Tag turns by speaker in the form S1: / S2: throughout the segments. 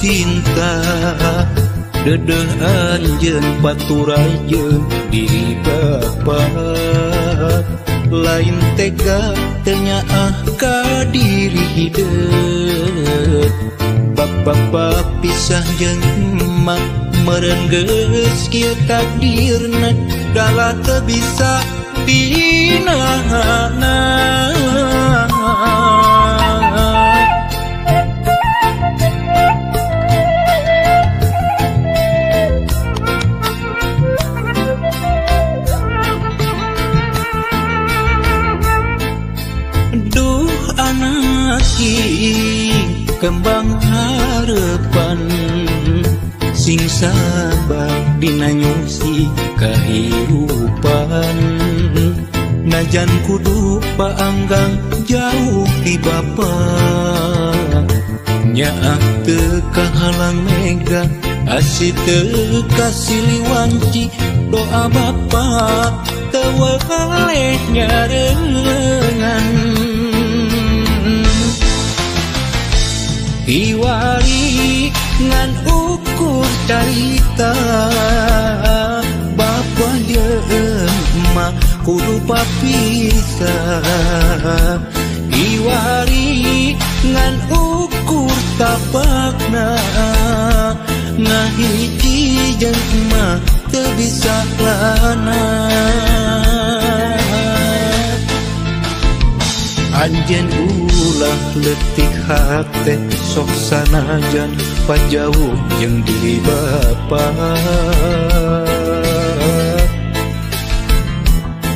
S1: cinta dedeh anjeun paturai jeung diri bapa lain tega teu nyaah ka diri hideut bapa pisah jeung emak meureun geus kieu takdirna dalah teu bisa dinahana. Duh anak kembang harapan sing sabar dina nyungsi kahirupan najan kudu paanggang jauh ti bapa nyaah teu kahalang mega asih teu kasiliwanci doa bapa teu weleh nyarengan. Iwari ngan ukur carita bapa jeung emak kudu papisah iwari ngan ukur tapakna ngahiji jeung emak teu bisa lana. Anjeun ulah leutik hate sok sanajan pajauh jeung diri bapa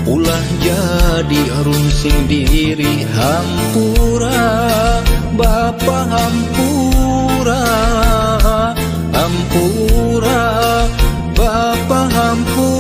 S1: ulah jadi rungsing diri hampura bapa hampura hampura bapa hampura.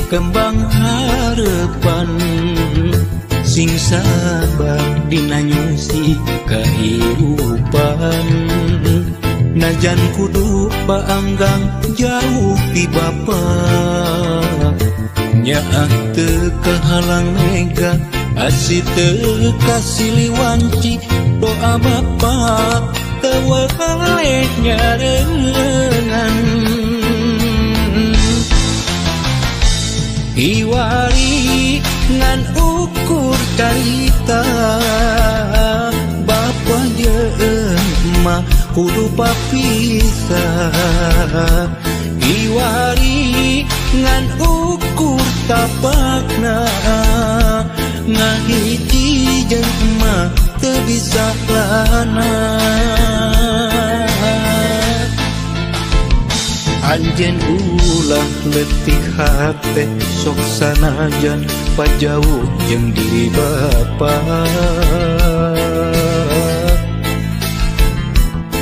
S1: Kembang harapan sing sabar dina nyungsi kahirupan najan kudu paanggang jauh ti bapa nyaah teu kahalang mega asih teu kasiliwanci doa bapa teu weleh nyarengan. Iwari ngan ukur carita bapa jeung emak kudu papisah iwari ngan ukur tapakna ngahiji jeung emak teu bisa lana. Anjeun ulah leutik hate sok sanajan pajauh jeung diri bapa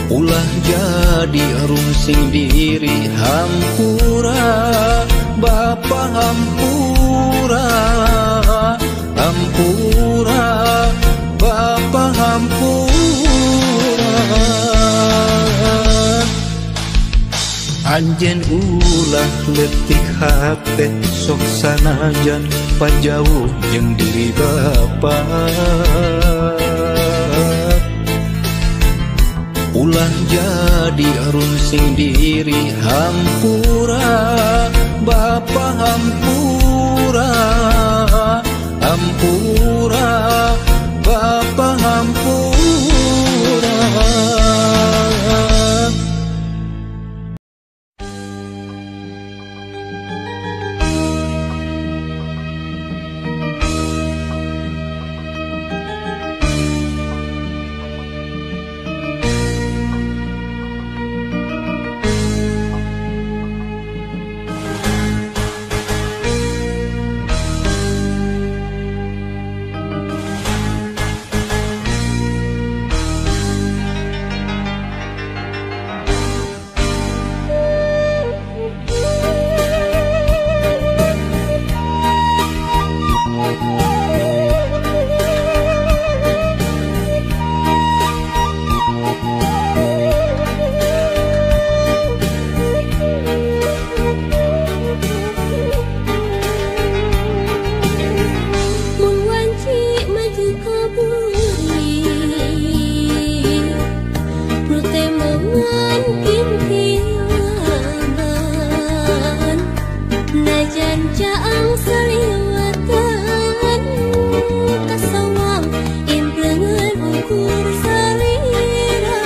S1: ulah jadi rungsing diri hampura bapa hampura hampura bapa hampura. Anjeun ulah leutik hate sok sanajan pajauh jeung diri bapa ulah jadi rungsing diri hampura bapa hampura hampura bapa hampura.
S2: Sanajan caang saliwatan kasawang implengan ukur salira.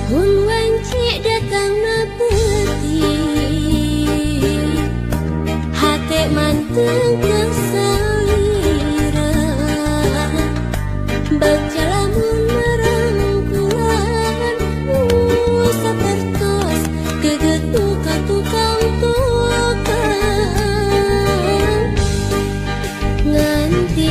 S2: Mun wanci datang na peuting, hate manteng kasalira. Baca lamun merangkulan sapertos gegetu ka tukang tukang. Nganti